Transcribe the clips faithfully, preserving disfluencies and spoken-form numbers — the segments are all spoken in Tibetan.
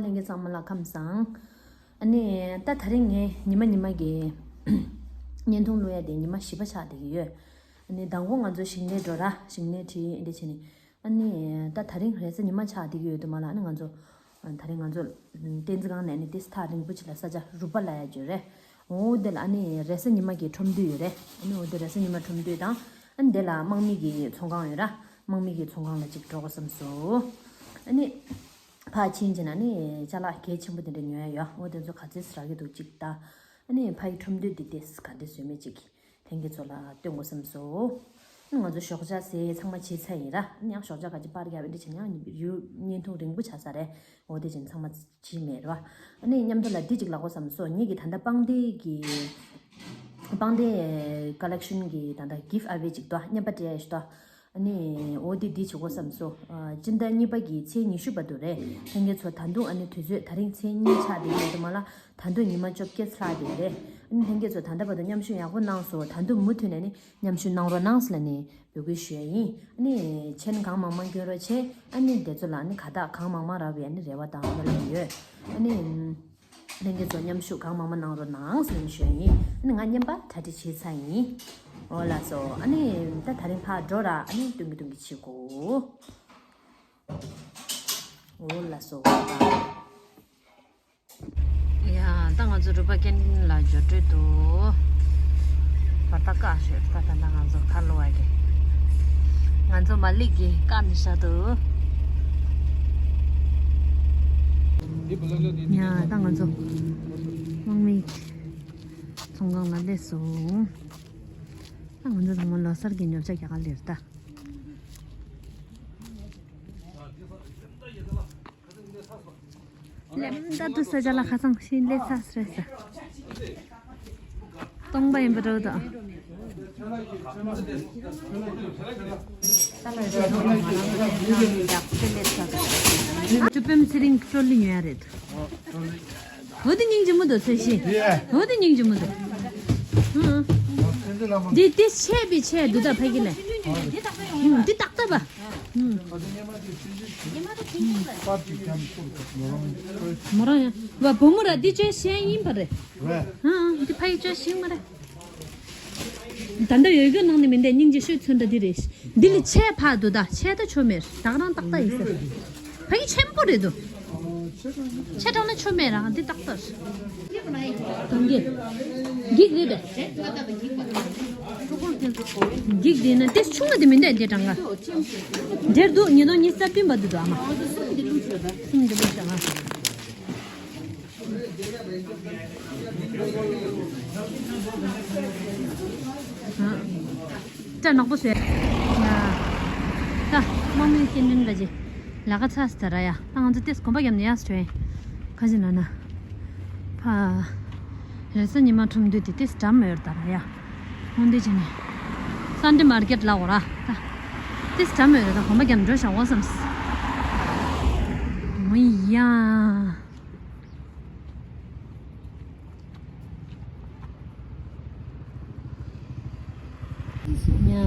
ལྷན་རྒྱས་ཚང་མ་ལ་ཁམས་བཟང་། ཨ་ནི་ད་དེ་རིང་ངས་ཉི་མ་ཉི་མ་གི་བརྙན་ཐུང་བླུག་ཡ་དེ་ཉི་མ་བཞི་པ་ཆགས་བསྡད་ཀྱི་ཡོད། ཨ་ནི་མདང་དགོང་ང་ཚོ་ཞིང་ལས་འགྲོ་ར། ཞིང་ལས་བྲིས་འདི་བྱས་ནས། ཨ་ནི་ད་དེ་རིང་རེས་གཟའ་ཉི་མ་ཆགས་བསྡད་ཀྱི་ཡོད་དུས་མ་ལ། ཨ་ནི་ང་ཚོ་ད་རིང་ང་ཚོ་བསྟན་འཛིན་སྒང་ནས་ནི་ཏིས་ཐག་རིང་པོ་ཅིག་ལ་ས་ཆ་རུ་པ་ལ་ཡ་བརྗོད་རེད། འོ་དེ་ལ་ཨ་ནི་རེས་གཟའ་ཉི་མ་གི་ཁྲོམ་དུས་ཡོད་རེད། ཨ་ནི་འོ་དེ་རེས་གཟའ་ཉི་མ་ཁྲོམ་དུས་དང་། ཨ་ནི་དེ་ལ་དམག་མི་གི་ཚོང་ཁང་ཡོད་ར། དམག་མི་གི་ཚོང་ཁང་ལ་ཅིག་འགྲོ་དགོས་བསམ་སོང་། ཨ་ནི་ཕར་ཕྱིན་བྱས་ན་ནི་ཅ་ལག་གལ་ཆེན་པོ་དེ་འདྲ་ཉོ་ཡ་ཡོད། འོ་དེ་ཚོ་ག་ཚོད་རག་གི་འདུག་ཅིག་ལྟ། ཨ་ནི་ཕ་ཡི་ཁྲོམ་སྡོད་འདི་ཏིས་ག་འདྲ་བཟོས་མེད་ཅིག་ལྷན་རྒྱས་ཚོ་ལ་སྟོན་དགོས་བསམ་སོང་། ང་ཚོ་ཞོགས་ཇ་ཟས་ཚང་མ་བྱས་ཚར་ཡིན་ར། ཨ་ནི་ཡང་ཞོགས་ཇ་ག་ཅི་པར་རྒྱབ་འདི་བྱས་ན་ཡང་ཡུ་བརྙན་ཐུང་རིང་པོ་ཆགས་ས་རེད། འོ་དེ་བྱས་ན་ཚང་མ་བྱས་མེད་ར། ཨ་ནི་མཉམ་དུ་ལ་འདི་ཅིག་ལབ་དགོས་བསམ་སོང་། ངེད་ཀྱི་ད་ལྟ་པང་གདན་གྱི་པང་གདན་ཀ་ལེག་ཤན་གྱི་ད་ལྟ་གིབ་ཨ་ཝེ་ཅིག་ཏོ་རྔན་པ་སྤྲད་ཡ་ཞིག་ཏོ། ཨ་ནི་འོ་དེ་འདི་བྱེད་དགོས་བསམ་སོང་། ཨ་སྤྱི་ཟླ་གཉིས་པ་གི་ཚེས་ཉི་ཤུ་བར་དུ་རེད། ལྷན་རྒྱས་ཚོ་ད་དུང་ཨ་ནི་དུས་ཚོད་ད་རིང་ཚེས་གཉིས་ཆགས་བསྡད་ཡོད་དུས་མ་ལ། ད་དུང་ཉི་མ་བཅོ་བརྒྱད་ལྷག་བསྡད་རེད། ཨ་ནི་ལྷན་རྒྱས་ཚོ་ད་ལྟ་བར་དུ་མཉམ་ཞུགས་ཡག་པོ་གནང་སོང་། ད་དུང་མུ་མཐུད་ནས་ནི་མཉམ་ཞུགས་གནང་རོགས་གནང་ཟེར་ལབ་ནས་འབོད་སྐུལ་ཞུ་ཡ་ཡིན། ཨ་ནི་མཆན་གང་མང་མང་སྐྱོན་རོགས་བྱེད། ཨ་ནི་དེ་ཚོ་ལ་ཨ་ནི་ཁ་བཏགས་གང་མང་མང་རག་པའི་ཨ་ནི་རེ་བ་དང་སྨོན་ལམ་ཡོད། ཨ་ནི་ལྷན་རྒྱས་ཚོ་མཉམ་ཞུགས་གང་མང་མང་གནང་རོགས་གནང་ཟེར་ནས་ཞུ་ཡ་ཡིན། ཨ་ནི་ང་རྔན་པ་གྲ་སྒྲིག་བྱས་ཚར་ཡིན། འོ་ལགས་སོ། ཨ་ནི་ད་དེ་རིང་ཕར་འགྲོ་ར། ཨ་ནི་སྟོན་གི་སྟོན་གི་བྱེད་དགོས། འོ་ལགས་སོ། ཡ། ད་ང་ཚོ་རུ་པ་ཀན་ཊིན་ལ་འབྱོར་འགྲོ་འདུག་བར་ཐག་ཁ་ཤས་ད་ད་ད་ང་ཚོ་ཁ་ལོ་བ་གི། ང་ཚོ་མ་ལིག་གི་ཀ་ནི་ཤ་འདུག་ཡ། ད་ང་ཚོ་དམག་མི་ཚོང་ཁང་ལ་སླེབས་སོང་། ད་ང་ཚོ་ཚང་མ་ལོ་གསར་གྱི་ཉོ་ཆ་རྒྱག་ག་སླེབས་ད། ལེམ་ད་དུ་ས་ཆ་ལ་ཁ་སང་ཤིང་ལས་ཚ་སྲེ་ས། སྟོང་པ་ཡིན་པ་འགྲོ་དང་། ཏུ་པེམ་ཚེ་རིང་ཀྲོ་ལི་ཉོ་ཡ་རེད། འོ་དེ་སྙིང་རྗེ་མོ་འདུག་ཚེ་ཤི། འོ་དེ་སྙིང་རྗེ་མོ་འདུག་ཧུང་། འདི་དེ་ཆད་པའི་ཆད་འདུག་ད་ཕ་གི་ལ། ཧུང་འདི་ཏག་ཏག་པ། ཧུང་། མོ་རང་ཡ། བ་བུ་མོ་ར་འདི་ཅོས་ཤེས་ཡིན་པ་རེད། ཧུང་འདི་ཕ་གི་ཅོས་ཤེས་མ་རེད། ད་ལྟ་ཡོད་རྒྱུ་ནང་ནས་མི་འདས་སྙིང་རྗེ་ཤོས་ཚོན་འདྲ་འདི་རེད། འདི་ལས་ཆད་ཕ་འདུག་ད་ཆད་ད་ཆོ་མེར་ད་ག་རང་ཏག་ཏག་ཡིན་ཟེར། ཕ་གི་ཆེན་པོ་རེད་འདུག་ཆེ་དྲགས་ན་ཆོ་མེད་རང་འདི་ཏག་ཏག་རེད། གང་གི། འགྱིག་རེད་པས། འགྱིག་དེ་ན་དེ་ཆུང་བ་དེ་མི་འདུག་འདི་གྲངས་ཀ་འདིར་འདུག་ཉིས་སྟོང་ཉི་ཤུ་རྩ་བདུན་བར་དུ་འདུག་ཨ་མ། གསུམ་འདི་ལུགས་བྱོས་ད། སྐྲ་ནག་པོ་བཟོས། ཡ། ད་དམག་མི་སྐྱེལ་འདྲེན་ག་ཅི་ལ་ཁ་ཚ་སི་ད་ར་ཡ། ད་ང་ཚོ་ཏེས་གོམ་པ་བརྒྱབ་ནས་ཡར་བྱོན། ཁ་ཅི་ན་ན། ཕ། རེས་གཟའ་ཉི་མ་ཁྲོམ་དུས་དེ་ཏེས་འགྲམ་ཡོད་ད་ར་ཡ། འོན་ཏེ་ཅི་ནས། སན་ཌེ་མར་ཀེཊ་ལ་འོ་ར། ད། ཏེས་འགྲམ་ཡོད་ད་གོམ་པ་བརྒྱབ་འགྲོ་བཞག་འོ་བསམ། འོ་ཡ། ཡ།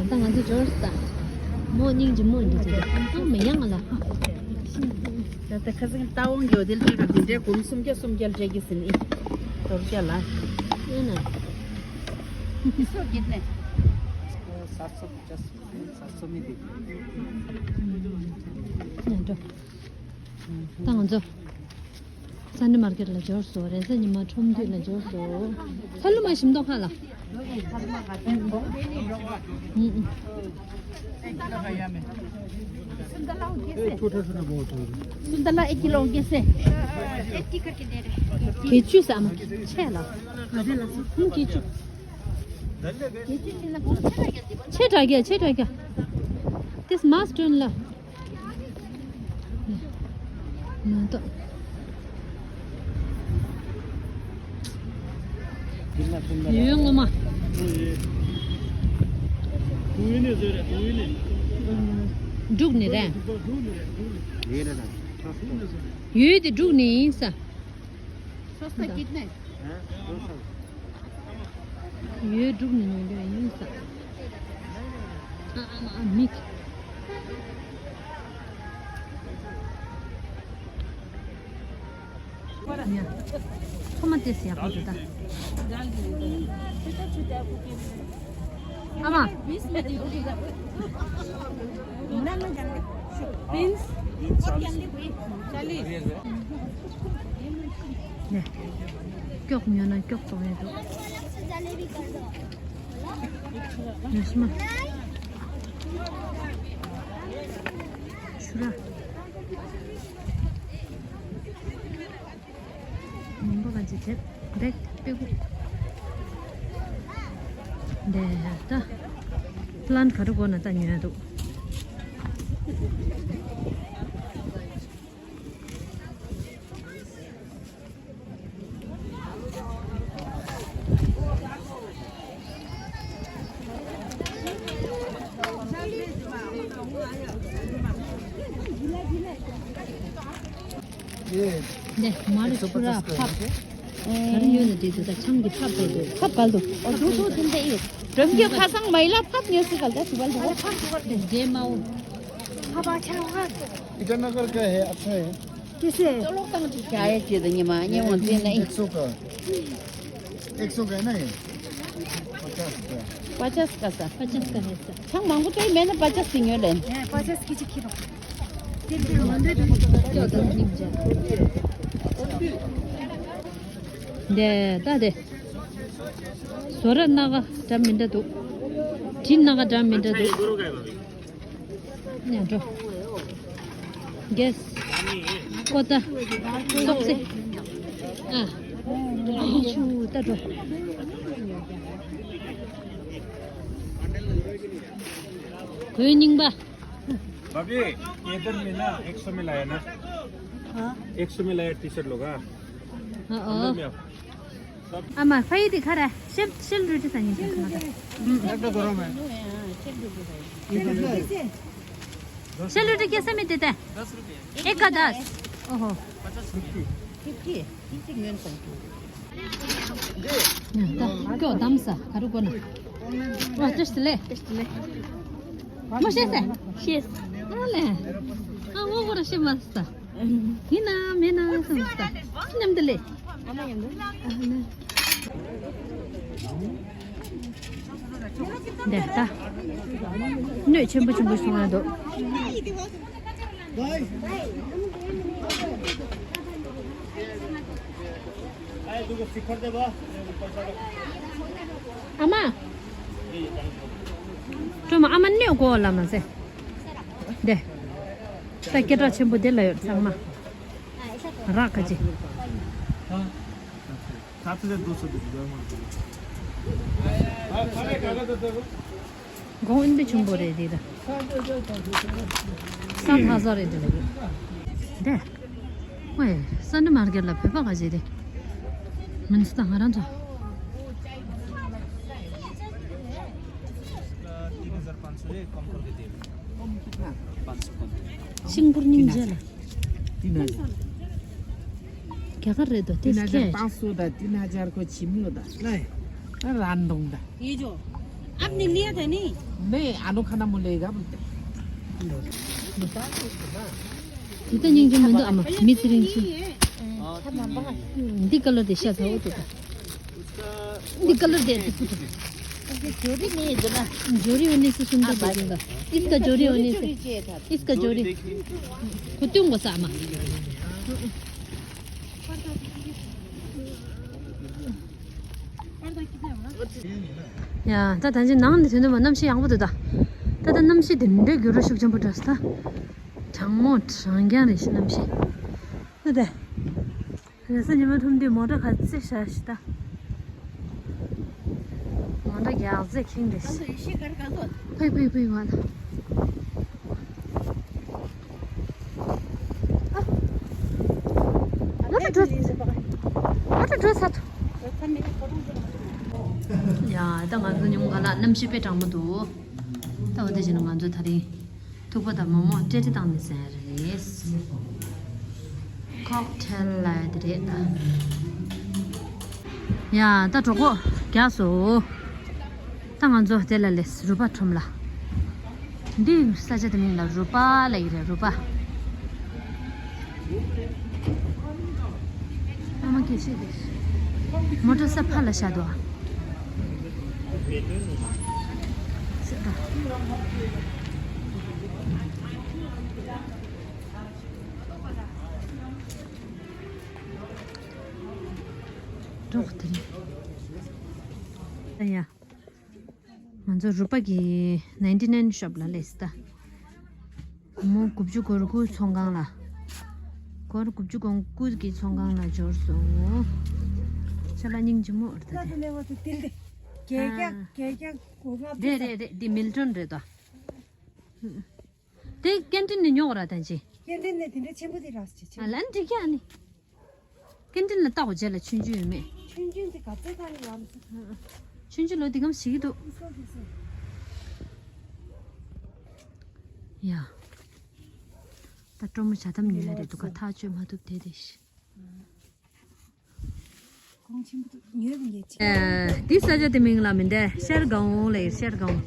ད་ང་ཚོ་འབྱོར་ས། མོ་སྙིང་རྗེ་མོ་འདི་ཚོ་ཨ་མི་ཡང་ང་ལ། ད་ལྟ་ཁ་སང་རྟ་དབང་གི་འོ་དེ་ལ་འདི་འདྲའི་སྒོར་མོ་སུམ་བརྒྱ་སུམ་བརྒྱ་སྤྲད་ཀྱི་ཟིན་ཨི། དོར་བརྒྱ་ལ། ཨེ་ན། ཨི་སོ་གིད་ནས། ས་སོ་བརྒྱ་སུམ་ས་སོ་མི་འདུག་ཉན་འགྲོ། ད་ང་ཚོ། སན་ཌེ་མར་ཀེཊ་ལ་འབྱོར་སོང་། རེས་གཟའ་ཉི་མ་ཁྲོམ་དུས་ལ་འབྱོར་སོང་། ཁ་ལུ་མ་ཞིམ་མདོག་ཁ་ལ། ཨུ་ཨུ། སུན་ད་ལ་ཨེ་ཀི་ལོ་ཀེ་སེ། ཀེ་ཅུ་ས་མ་ཆེ་ལ། ཨུ་ཀེ་ཅུ། ཆེ་དྲགས་རྒྱ་ཆེ་དྲགས་རྒྱ། ཏིས་མ་སི་ཊོན་ལ། མ་གཏོགས། ཡོད་ངོ་མ། འབྲུག་ནས་རེད། ཡོད་དེ་འབྲུག་ནས་ཡིན་ས། ཡོད་འབྲུག་ནས་ཉོས་འདོད་ཡིན་ས། ཨ་ཨ་ཨ་མིག། ཐོ་མ་ཏེས་ཡག་པོ་འདུག་ད། ཨ་མ། ནས། སྐྱོགས་ཉོ་ན་སྐྱོགས་བཙོང་ཡས་འདུག། ཉོ་ཤི་མ། ཆུ་ར། ཉིན་པོ་ག་ཅི་དེབ་རེག་པེ་གུ། འདི་ད་པླན་ག་རེ་དགོས་ན་ད་ཉོ་ཡ་འདུག། འདི་མར་ཆུ་ར་ཕབ། ག་རེ་ཉོས་ན་འགྲིག་འདུག་ད་ཆང་གི་ཕབ་དགོས་འདུག། ཕབ་ག་ལ་འདུག། འོ་འདུག་འདུག་དེ་འདྲ་ཡོད། འགྲམ་གྱི་ཁ་སང་མ་ཡི་ལ་ཕབ་ཉོས་སི་ག་ལ་ད་དུ་བ་ལ་འདུག། འདི་མའོ། ईटानगर का है, अच्छा है। कैसे है? चलो, कम ठीक है, ये चीज़ नहीं माँ, ये वो दिन नहीं। एक सौ का। एक सौ का है ना ये? पचास का। पचास का सा। पचास का है सा। छांग मांगो तो मैंने पचास सिंह ले। पचास की चिकी रो। འདི་ད་འདི། ཟོ་ར་སྣ་ཁ་འདྲ་མི་འདྲ་འདུག། དྲི་སྣ་ཁ་འདྲ་མི་འདྲ་འདུག། ཉ་འགྲོ། གེས། ཀོ་ཏ། སོག་སེ། ཨ། ཨ་ཆུ་ད་འགྲོ། གོས་རྙིང་པ། भाभी, इधर में ना एक सौ में लाया ना। हाँ। एक सौ में लाया टी शर्ट लोग, हाँ। हाँ, अंदर में आओ। ཨ་མ་ཕ་ཡི་དེ་ཁ་ར་ཤེལ་ཤེལ་རུ་ཏི་ས་ཉིན་ཤེལ་རུ་ཏི་ས་ཉིན། एकदम गरम है। ཤེལ་རུ་ཏི་कैसे में देता है? एक का दस। ओहो। फिफ्टी। फिफ्टी न्यून संख्या। ད་ཀྱོ་དམ་ས་ག་རུ་གོ་ན། ཨ་ཏེས་ལེ། མོ་ཤེས་སེ། ཤེས། ཨ་ལེ། ཨ་ངོ་གོ་ར་ཤེས་མ་ས། ཡིན་ན་མེད་ན་བསམ་སྟེ་མཉམ་དུ་ལས། འདི་ལྟ། སྣོད་ཆེན་པོ་ཆེན་པོ་བྱུང་ཡ་འདུག། ཨ་མ། སྒྲོལ་མ་ཨ་མ་སྣོད་གོ་ལ་མ་ཟེ། འདི། ད་སྐད་གྲགས་ཆེན་པོ་དེ་ལ་ཡོད་ཚང་མ། རག་ག་ཅི། ཁ་ཚ་ཚ་འདུག་ཚོད་འདུག་འདུག་མ་འདུག། གོང་ཨིན་པའི་ཆུང་པོ་རེད་དེ་ད། ས་ཐ་ས་རེད་དེ་ལ་ཡོད། འདི། ཝེ། སན་ཌི་མར་ཀེ་ཊི་ལ་བོད་པ་ག་ཅི་རེད། མིན་སི་ད་ང་རང་ཚོ། तीन हज़ार पाँच सौ है, कम करके दे दो। पाँच सौ कम। सिंगापुर नहीं मुझे ना। तीन हज़ार। क्या कर रहे तो? तीन हज़ार पाँच सौ दा, तीन हज़ार को छिम लो दा। नहीं। रांडोंग दा। ये जो आपने लिया था नहीं? नहीं, अनोखा ना मिलेगा बोलते। དེ་ལྟ་སྙིང་རྗེ་མི་འདུག་ཨ་མ། མི་ཚེ་རིང་ཆུ། འདི་ཀ་ལར་དེ་ཤ་ཚ་བོ་དེ་དང་། འདི་ཀ་ལར་དེ་དེ་ཕུ་དང་། ཇོ་རི་ནི་ཡོད་ན། ཇོ་རི་ཡོད་ནི་སུ་སུ་འདུག་དེ་དང་། ཨིས་ཀ་ཇོ་རི་ཡོད་ནི་སུ། ཨིས་ཀ་ཇོ་རི། ཁུ་ཏུང་གོ་ས་མ། ཡ། ད་ད་ཅི་ནང་ནས་ཐོན་ཐོན་པ་གནམ་གཤིས་ཡག་པོ་འདུག་ད། ད་ད་གནམ་གཤིས་དེ་འདྲའི་འགྱུར་བ་ཤུགས་ཆེན་པོ་འདྲ་ས་ད། གྲང་མོ་གྲང་རྐྱང་རེད་ཤི་གནམ་གཤིས། ད་ད། རེས་གཟའ་ཉི་མ་ཐུམ་དུས་མོ་ཊ་ག་ཚད་བཞག་ཤི་ད། མོ་ཊ་རྒྱག་རྩེ་ཁེངས་རེད་ཤི། ཕིག་ཕིག་ཕིག་ང་ད། ང་ད་འགྲོ། ང་ད་འགྲོ་ཚར་ཐུབ། ཡ། ད་ང་ཚོ་ཉུང་ག་ལ་གནམ་གཤིས་དཔེ་གྲང་མོ་འདུག། ད་འོ་དེ་བྱས་ན་ང་ཚོ་དེ་རིང་ཐུག་པ་དང་མོག་མོག་སྤྲེལ་ཏི་བཏང་ནས་ཟ་ཡ་རེད། ཁོག་ཐེལ་ལབ་ཡ་དེ་རེད་ད། ཡ། ད་གྲོད་ཁོག་རྒྱགས་སོང་། ད་ང་ཚོ་དེ་ལ་སླེབས། རུ་པ་ཁྲོམ་ལ། འདི་ས་ཆ་དེ་མིང་ལ་རུ་པ་ལབ་ཀྱི་རེད། རུ་པ། ཁོང་གིས་ཤེས་ཏེ། མོ་ཊ་ས་ཕ་ལ་བཞག་འདུག་ཨ། འགྲོ་དེ་རིང་། ཡ། ང་ཚོ་རུ་པ་གི་ནའིན་ཊི་ནའིན་ཤོབ་ལ་སླེབས་ད། སྒོར་མོ་དགུ་བཅུ་གོ་དགུ་ཚོང་ཁང་ལ། སྒོར་དགུ་བཅུ་གོ་དགུ་གི་ཚོང་ཁང་ལ་འབྱོར་སོང་། ཆ་ལ་སྙིང་རྗེ་མོ་རེད་ད་དེ། རེད་རེད་རེད། འདི་མིལ་ཊོན་རེད་ད། དེ་ཀན་ཊིན་ནས་ཉོ་བ་ར་ད་ཅི། ཀན་ཊིན་ནས་དེ་འདྲ་ཆེན་པོ་དེ་རག་ཅི་ཆེ། ཨ་ལན་འགྲིག་ཡ་ནི། ཀན་ཊིན་ལ་བལྟ་དགོས་རྗེས་ལ་ཆུང་ཆུང་ཡོད་མེད། ཆུང་ཆུང་དེ་ག་ཚད་ཐང་ཡོད་ཨ། ཆུང་ཆུང་ལོ་འདི་གམ་ཞིག་འདུག་སོ་སོ་སོ། ཡ། ད་སྤྲོ་མོ་ཇ་དམ་ཉོ་ཡ་རེད་འདུག་ག་ཐག་ཆོད་མ་ཐུབ་དེ་རེད་ཤི། གོང་ཆེན་པོ་འདུག་ཉོས་པ་ངས་ཅིག་ཨ། འདི་ས་ཆ་དེ་མིང་ལ་མི་འདས་ཤར་སྒང་ལ་ཡིན་ཤར་སྒང་།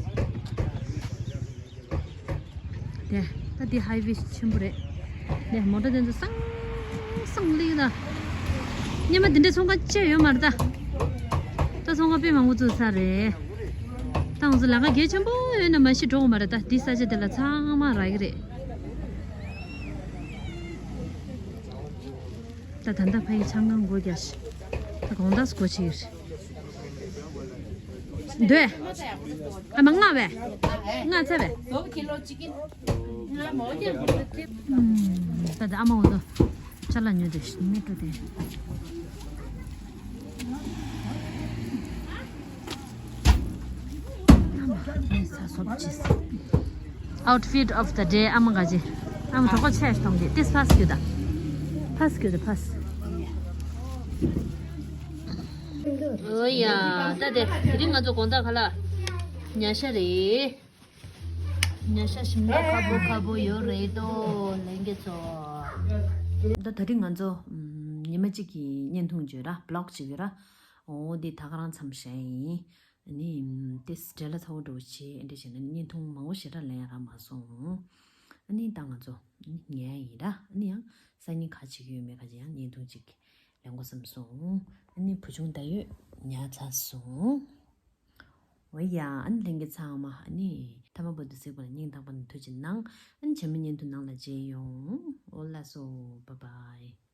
དེ། ད་འདི་ཧའི་ཝེ་ཆེན་པོ་རེད། དེ་མོ་ཊ་དེ་ཚོ་སང་སང་ལིག་ད། སྙེ་མ་འདི་འདྲའི་ཚོང་ཁང་ཅི་ཡོད་མ་རེད་ད། ད་ཚོང་ཁང་དཔེ་མང་པོ་བཙུགས་ཚར་རེད། ད་ང་ཚོ་ལམ་ཁ་གལ་ཆེན་པོ་ཡོད་ན་མ་གཞི་འགྲོ་གི་མ་རེད་ད། འདི་ས་ཆ་དེ་ལ་ཚང་མ་རག་གི་རེད། ད་ད་ལྟ་ཕ་ཡི་ཆང་ཁང་སྒོ་རྒྱག་ཤི། ད་གོང་ཐག་སྒོ་ཕྱེ་ཡོད། འདོད། ཨ་མ་ལྔ་བས། ལྔ་ཚ་བས། ད་ད་ཨ་མ་འོ་དོ། ཅ་ལག་ཉོས་ཏེ་མི་སྤྲོ་དེ། Outfit of the day. ཨ་མ་ག་ཅི། ཨ་མ་གྲོད་ཁོག་ཆེ་ཞིག་གཏོང་གི་ཏིས་ཕ་སི་ཁྱོད་ད། ཕ་སི་ཁྱོད་ད་ཕ་སི། ཨོ་ཡ། ད་དེ་དེ་རིང་ང་ཚོ་དགོང་དག་ཁ་ལག་ཉ་ཤ་རེད། ཉ་ཤ་ཞིམ་ལ་ཁ་པོ་ཁ་པོ་ཡོད་རེད་དོ་ལེན་གི་ཚོ། ད་དེ་རིང་ང་ཚོ་ཉི་མ་གཅིག་གི་བརྙན་ཐུང་བརྗོད་ར་བི་ལོག་བྱེད་ཀྱི་ར། ཨོ་འདི་ད་ག་རང་མཚམས་བཞག་ཡིན། ཨ་ནི་ཏེས་འབྲེལ་ལ་ཚ་བོ་འགྲོ་བྱེད་འདྲ་བྱས་ན་བརྙན་ཐུང་མང་པོ་ཞེ་དྲག་ལེན་ཡ་རག་མ་སོང་། ཨ་ནི་ད་ང་ཚོ་ཉལ་ཡིན་ར། ཨ་ནི་ཡང་སང་ཉིན་ག་བྱེད་ཀྱི་ཡོད་མེད་ག་ཅི་ཡང་བརྙན་ཐུང་ཅིག་ལེན་དགོས་བསམ་སོང་། ཨ་ནི་བུ་ཆུང་ད་ཡོད་ཉལ་ཚར་སོང་། འོ་ཡ། ཨ་ནི་ལྷན་རྒྱས་ཚང་མ་ཨ་ནི་ཐ་མ་བར་དུ་གཟིགས་པ་ལ་སྙིང་ཐག་པ་ནས་ཐུགས་རྗེ་གནང་། ཨ་ནི་རྗེས་མའི་བརྙན་ཐུང་ནང་ལ་མཇལ་ཡོང་། འོ་ལགས་སོ། བཱའི་བཱའི།